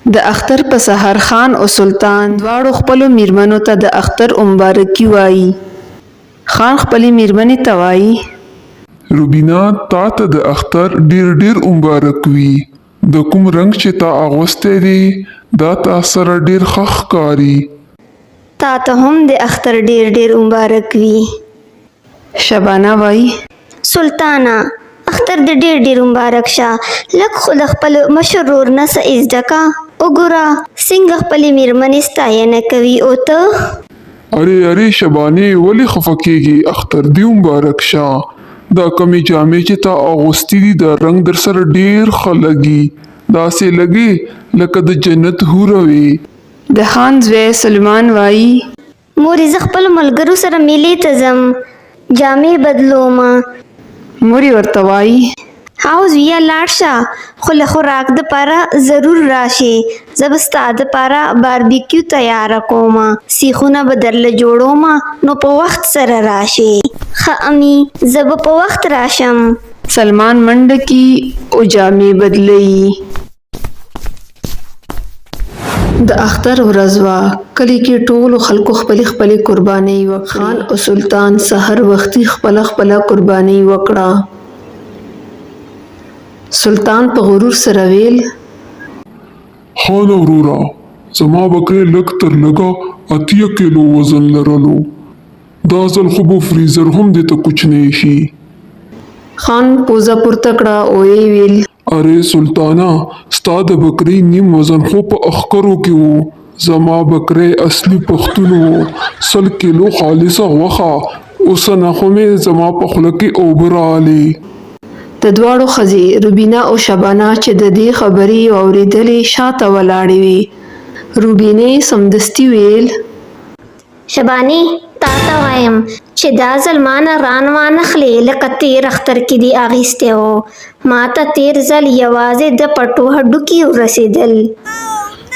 د اختر په سهار خان او سلطان دواړو خپلو میرمنو ته د اختر اومبارکي وايي. خان خپلې میرمنې ته وايي. روبینا تا ته د اختر ډیر ډیر اومبارک وي. د کوم رنګ چې تا اغوستی دی دا تا سره ډیر ښه ښکاري. تا ته هم د اختر ډیر ډیر اومبارک وي. شبانه وايي. سلطانه! اختر دې ډېر ډېر مبارک شه، لږ خو له خپل مشر ورور نه څه ازده که، وګوره څنګه خپلې مېرمنې ستاینه کوي او ته؟ ارې ارې شبانې ولې خفه کېږې، اختر دې مبارک شه، دا کومې جامې چې تا اغوستې دي دا رنګ درسره ډېر ښه لګي، داسې لګې لکه د جنت حوره وې. د خان زوی سلمان وايي. مورې زه خپلو ملګرو سره میلې ته ځم، جامې بدلوم. مور یې ورته وايي. هاو زویه لاړ شه، خو له خوراک دپاره ضرور راشې، زه به ستا دپاره باربیکیو تیاره کوم، سیخونه به درله جوړوم، نو په وخت سره راشې. ښه امي زه به په وخت راشم. سلمان منډه کي او جامې بدلوي. د اختر ورځ وه، کلي کې ټولو خلکو خپلې خپلې قربانۍ وکړې. خان او سلطان سهار وختي خپله خپله قربانۍ وکړه. سلطان په غرور سره ویل. خانه وروره! زما بکرې لږ تر لږه 80 کیلو وزن لرلو. دا ځل خو به فریزر هم دې ته کوچنی شي. خان پوزه پورته کړه او ویې ویل. ارې سلطانه! ستا د بکرۍ نیم وزن خو په اخکرو کې وو، زما بکری اصلي پښتون وو، 100 کیلو خالصه غوښه، اوسنه خو مې زما په خوله کې اوبه راغلې. د دواړو ښځې، روبینه او شبانه چې د دې خبرې یې واورېدلې، شاته ولاړې وې. روبینې سمدستي ویل. شبانې! تاته وایم چې دا ځل مانه ران وانخلې لکه تېر اختر کې دې اخیستی و. ماته تېر ځل یوازې د پټو هډوکي ورسېدل.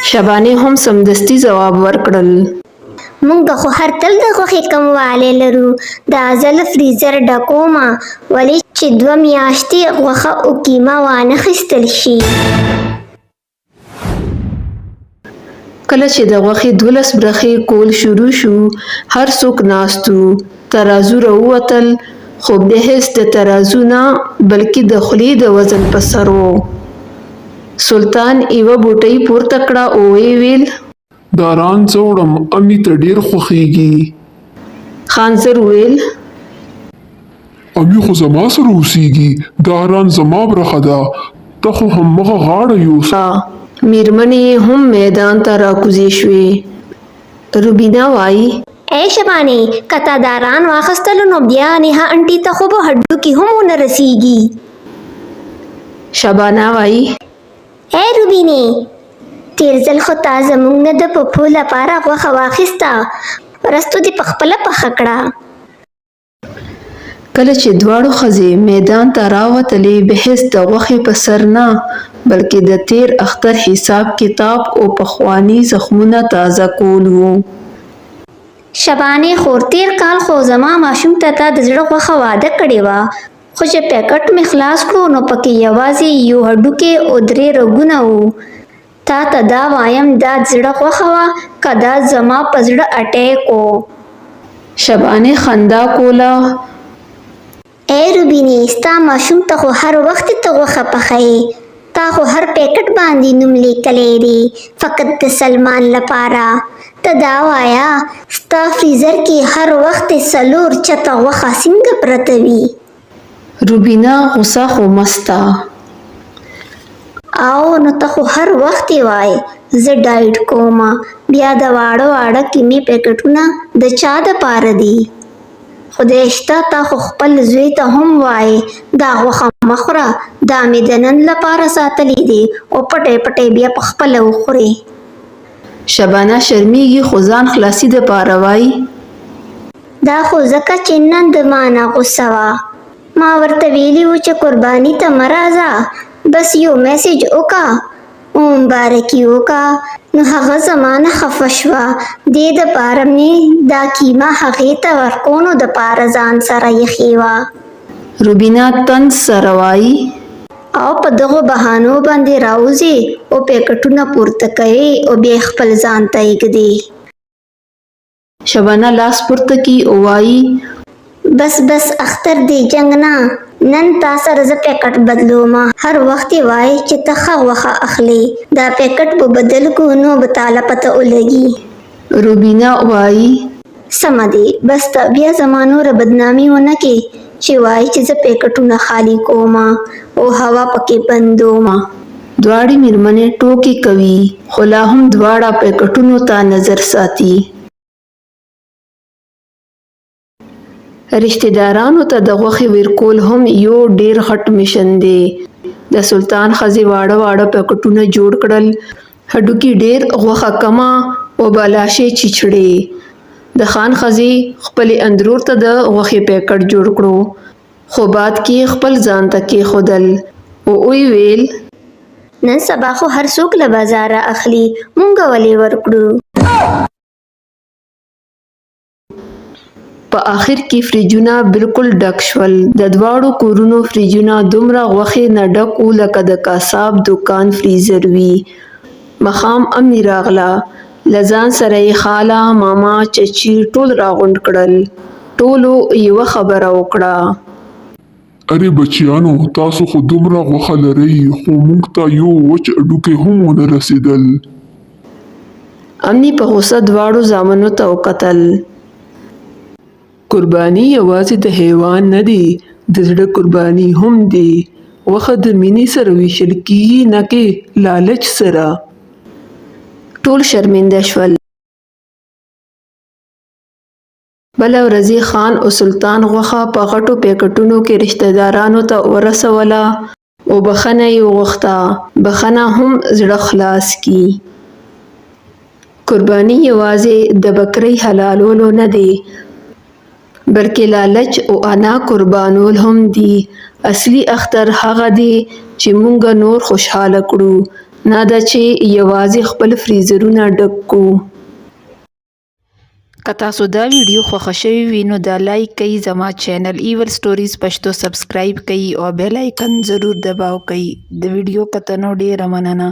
شبانې هم سمدستي ځواب ورکړل. موږ خو هر تل د غوښې کموالی لرو، دا ځل فریزر ډکومه، ولې چې دوه میاشتې غوښه او قیمه وانخیستل شي. کله چې د غوښې 12 برخې کول شروع شو، هر څوک ناست وو. ترازو راووتل، خو بحث د ترازو نه بلکې د خولې د وزن په سر و. سلطان یوه بوټۍ پورته کړه او ویې ویل. دا ران زه وړم، امي ته ډېر خوښېږي. خان زر وویل. امي خو زما سره اوسېږي، دا ران زما برخه ده، ته خو همغه غاړه یوسه. مېرمنې یې هم میدان ته راکوزې شوې. روبینه وايي. ای شبانې! که تا دا ران واخستلو نو بیا نیها انټي ته خو به هډوکي هم ونه رسېږي. شبانه وايي. ای روبینې! تېر ځل خو تا زموږ نه د پپو لپاره غوښه واخیسته، وروسته دې پخپله پخه کړه. کله چې دواړو ښځې میدان ته راوتلې، بحث د غوښې په سر نه، بلکې د تېر اختر حساب کتاب او پخواني زخمونه تازه کول وو. شبانې خور! تېر کال خو زما ماشوم ته تا د زړه غوښه وعده کړې وه، خو چې پیکټ مې خلاص کړو نو پکې یوازې یو هډوکی او درې رګونه وو. تا ته دا وایم دا دزړه غوښه وه که دا زما په زړه اټیک و. شبانې خندا کوله. ای روبینې ستا ماشوم ته خو هر وخت ته غوښه پخه یې، تا خو هر پیکټ باندې نوم لیکلی دی فقط د سلمان لپاره. ته دا وایه ستا فریزر کې هر وخت څلور چته غوښه څنګه پرته وي؟ روبینه غوسه خو مسته. او نو ته خو هر وخت یې وایې زه ډایټ کوم، بیا د واړه واړه قیمې پیکټونه د چا دپاره دي؟ خدای شته تا خو خپل زوی ته هم وایې دا غوښه مه خوره دا مې د نن لپاره ساتلې دي او پټی پټی بیا پخپله وخورې. شبانه شرمیږي خو ځان خلاصي دپاره وایي. دا خو ځکه چې نن د ما نه غوسه وه. ما ورته ویلي وو چې قرباني ته مه راځه، بس یو میسج وکه اومبارکي وکه، نو هغه زما نه خفه شوه، دې دپاره مې دا قیمه هغې ته ورکونو دپاره ځان سره ایښې وه. روبینه طنز سره وایي. او په دغو بهانو باندې راوځې او پیکټونه پورته کوې او بیا یې خپل ځان ته ایږدې. شبانه لاس پورته کړي او وايي. بس بس اختر دی جنګ نه، نن تا سره زه پیکټ بدلومه، هر وخت یې وایې چې ته ښه غوښه اخلې، دا پیکټ به بدل کړو نو به تاله پته ولګي. روبینه وايي. سمه دی، بس ته بیا زما نوره بدنامي ونه کې چې وایې چې زه پیکټونه خالي کومه او هوا پکې بندومه. دواړې میرمنې ټوکې کوي خو لا هم دواړه پیکټونو ته نظر ساتي. رشته دارانو ته د غوښې ورکول هم يو ډېر غټ مشن دی. د سلطان ښځې واړه واړه پکټونه جوړ کړل، هډوکي ډېر، غوښه کمه او بالاشې چیچړې. د خان ښځې خپلې اندرور ته د غوښې پیکټ جوړ کړو خو بعد کې یې خپل ځان ته کېښودل او ویې ویل. نن سبا خو هر څوک له بازاره اخلي، مونږ ولې ورکړو؟ په اخر کې فریجونه بالکل ډک شول. د دواړو کورونو فریجونه دومره غوښې نه ډک وو لکه د قصاب دوکان فریزر وي. ماښام امي راغله. له ځان سره یې خاله، ماما، چچي ټول راغونډ کړل. ټولو یوه خبره وکړه. ارې بچیانو تاسو خو دومره غوښه لرئ خو موږ ته یو وچ هډوکی هم ونه رسېدل. امنې په غوسه دواړو زامنو ته وکتل. قرباني یوازې د حیوان نه دی، د زړه قرباني هم دی. غوښه د مینې سره ویشل کېږي، نه کې لالچ سره. ټول شرمنده شول. بله ورځ یې خان او سلطان غوښه په غټو پیکټونو کې رشته دارانو ته ورسوله او بښنه یې وغوښته. بښنه هم زړه خلاص کړي. قرباني یوازې د بکرۍ حلالولو نه دی، بلکې لالچ او انا قربانول هم دي. اصلي اختر هغه دی چې موږ نور خوشحاله کړو، نه دا چې یوازې خپل فریزرونه ډک کړو. که تاسو دا ویډیو خوښه شوې وي نو دا لایک کړئ، زما چینل ایول سټوریز پښتو سبسکرایب کړئ او بیل آیکن ضرور دباو کړئ. د ویډیو کتنو ډیره مننه.